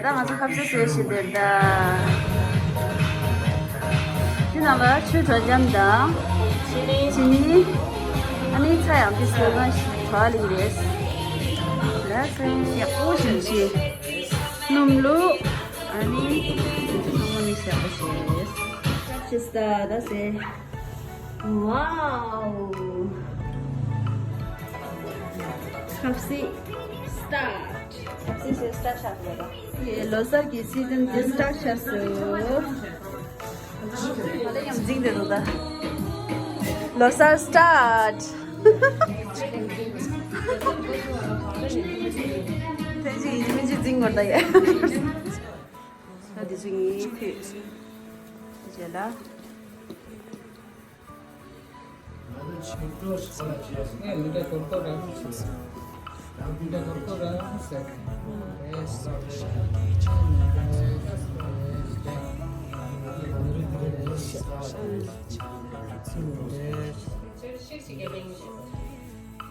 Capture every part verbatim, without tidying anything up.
ད་ང་ཚོ་ཁ་ཟས་བཟོས་ཤིག་དེར་ད། དེ་ནང་ལ་ཆུ་དྲོ་འཇམ་དང་། ཅི་ནི། ཅི་ནི། ཨ་ནི་ཚྭ་ཡང་དེ་ཚོ་ང་བྲོ་བ་ལི་རེད། ལ་ས་ཡག་པོ་ཞིག་ཤི། སྣུམ་ལུག་ཨ་ནི་ཚང་མ་མི་ཤ་པོ་ཞིག་རེད། ཤི་སྟ་ད་སེ། Wow! ཁ་ཟས་start. ཁ་ཟས་start བྱ་དགོས་ལ། ལོ་གསར་གྱི་season དེ་start བྱ་སོང་། ད་ཡང་འཛིང་བསྡད་འདུག་ད། ལོ་གསར་start. ཐེངས་གཅིག་ཡིན་གཅིག་མིན་གཅིག་འཛིང་དགོས་ད་ཡ། ད་འདི་ཚོ་ངའི་ཕུད། རྗེས་ལ།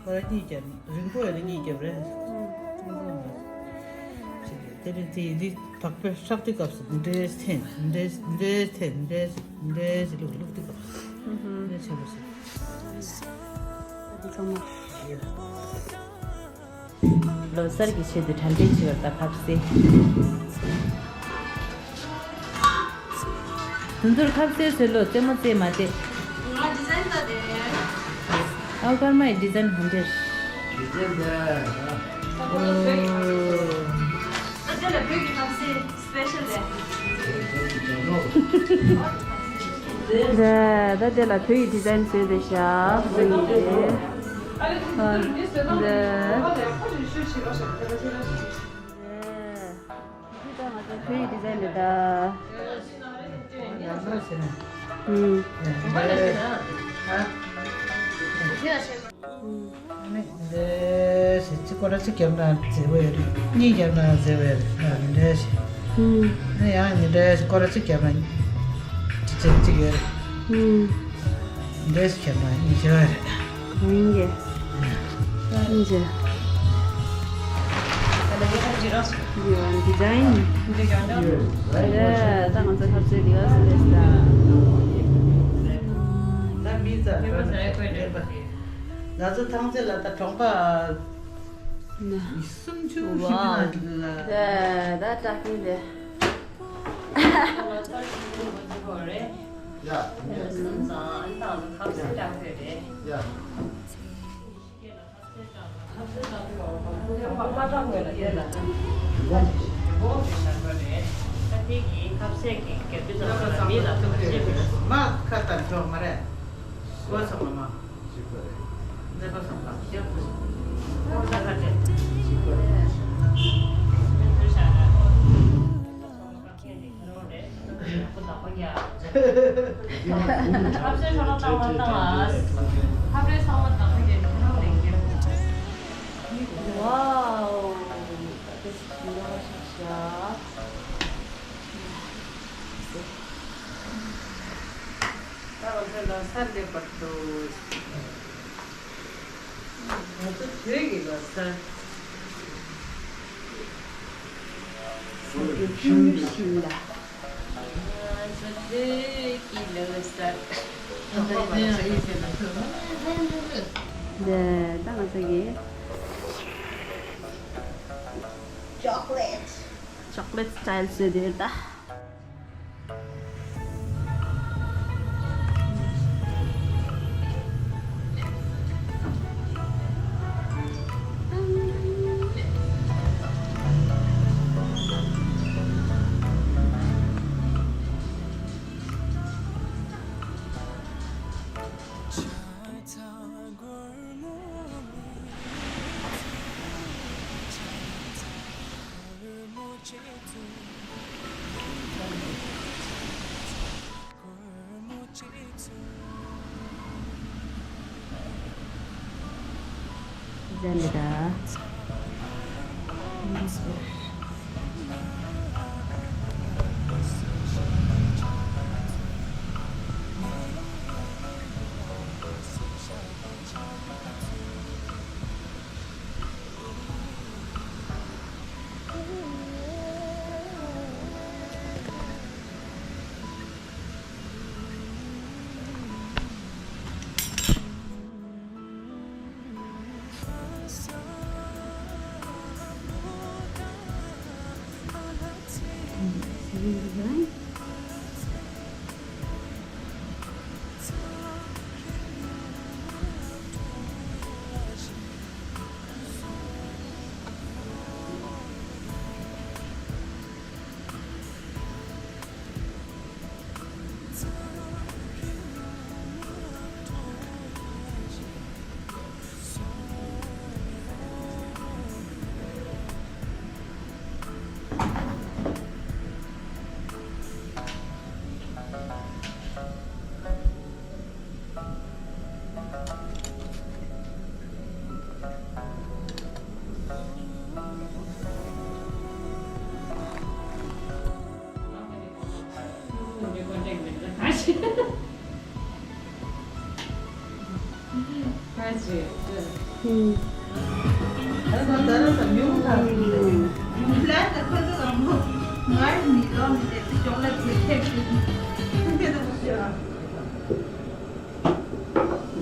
ཁོ་རང་གཉིད་བརྒྱབ། རིང་པོ་ཡོད་ན་གཉིད་བརྒྱབ་རེད། དེ་རིང་དེ་ཡི་དེ་བག་ཕེབས་ཧྲག་དུས་སྐབས་སུ་འདི་འདྲའི་འཐེན། འདི་འདྲའི་འཐེན། འདི་འདྲའི་འདི་འདྲའི་འདི་ལུག་ལུག་དུས་སྐབས་སུ་འདི་འདྲའི་བྱེད་དགོས་སོ། ལོ་གསར་གྱི་ཆེད་དུ་གྲ་སྒྲིག་བྱེད་པར་ད་ཕབ་སེ། དུང་ཚོར་ཁ་ཟས་བཟོས་ལོ་རྩེད་མོ་རྩེད་མ་རྩེད། ང་design ལྟ་དེ། ཨའོ་ཀརྨ་ཡི་design ཧན་ཏེར། design ལྟ། ཨོ། ད་དེ་ལ་བོད་ཀྱི་ཁ་ཟས་special རེད། ད་ད་དེ་ལ་བོད་ཀྱི་design བཟོས་ཏེ་བཞག་བཟོས་ཡིན་ཏེ། ཨ་ད། འདི་ད་ང་ཚོ་བོད་ཀྱི་design རེད་ད། ཡང་ན་ཟེར་ན། ཨུམ། ཡང་ན་ཟེར་ན། ཨ། ཨ་ནི་འདི་ཟེར་གཅིག་སྐོར་ར་གཅིག་བརྒྱབ་ན་མཛེས་པོ་ཡོད་རེད། གཉིས་བརྒྱབ་ན་མཛེས་པོ་ཡོད་རེད། ཨ་འདི་འདྲ་ཞིག་ཨུམ། ཨ་ནི་ཡང་འདི་འདྲ་ཞིག་སྐོར་ར་གཅིག་བརྒྱབ་ན་གཅིག་གཅིག་ཡོད་རེད། ཨུམ། འདི་འདྲ་ཞིག་བརྒྱབ་ན་གཉིས་ཆ་རེད། ཡིན་གྱི། ཡིན་གྱི། འདི་བ་design། ད་ང་ཚོ་ཁ་ཟས་འདི་བ་སི་ལེ་སི་ད། ད་མི་ཚ་ང་ཚོ་ཐང་རྩེ་ལ་ད་གྲོང་པ་ན། སུམ་ཅུ་བཞི་བཅུ་ན་ལ། ད་ད་ཀྲག་ཀིང་དེ། ཡ། ཡ། མ་ཁ་ལྟ་འཇོག་མ་རེད། གོ་སོང་མ། Wow. ད་ང་ཚོ་ལོ་གསར་སླེབས་པར་འདུག་ང་ཚོ་བོད་ཀྱི་ལོ་གསར། ང་ཚོ་བོད་ཀྱི་ལོ་གསར། འདི་ད་ང་ཚོ་གི་chocolate chocolate style བཟོས་དེ་ད།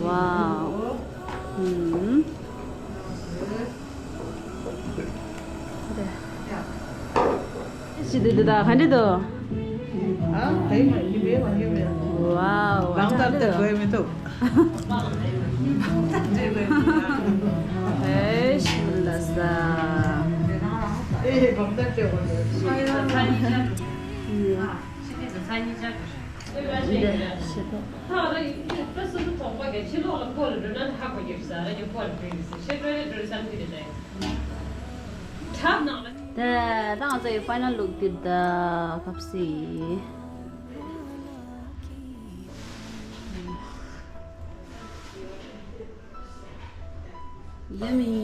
Wow. ཧུམ། ཤི་དུ་དུ་ད་ག་འདྲ་འདུག་ཨ། དེ་མ་ཡིན་པའི་མ་ཡིན་པའི། ཝའོ། ལང་ལྟར་དེ་དགོས་མི་འདུག་ཨེ་ཤི་ལ་ས། ཨེ་གོམ་ལྟར་དེ་དགོས་འདུག་འདི་ཤི་དུ། དེ་ད་ང་ཚོ་ཡི་ཕའི་ནལ་ལུག་འདི་ད་ཁབ་སི། Yummy.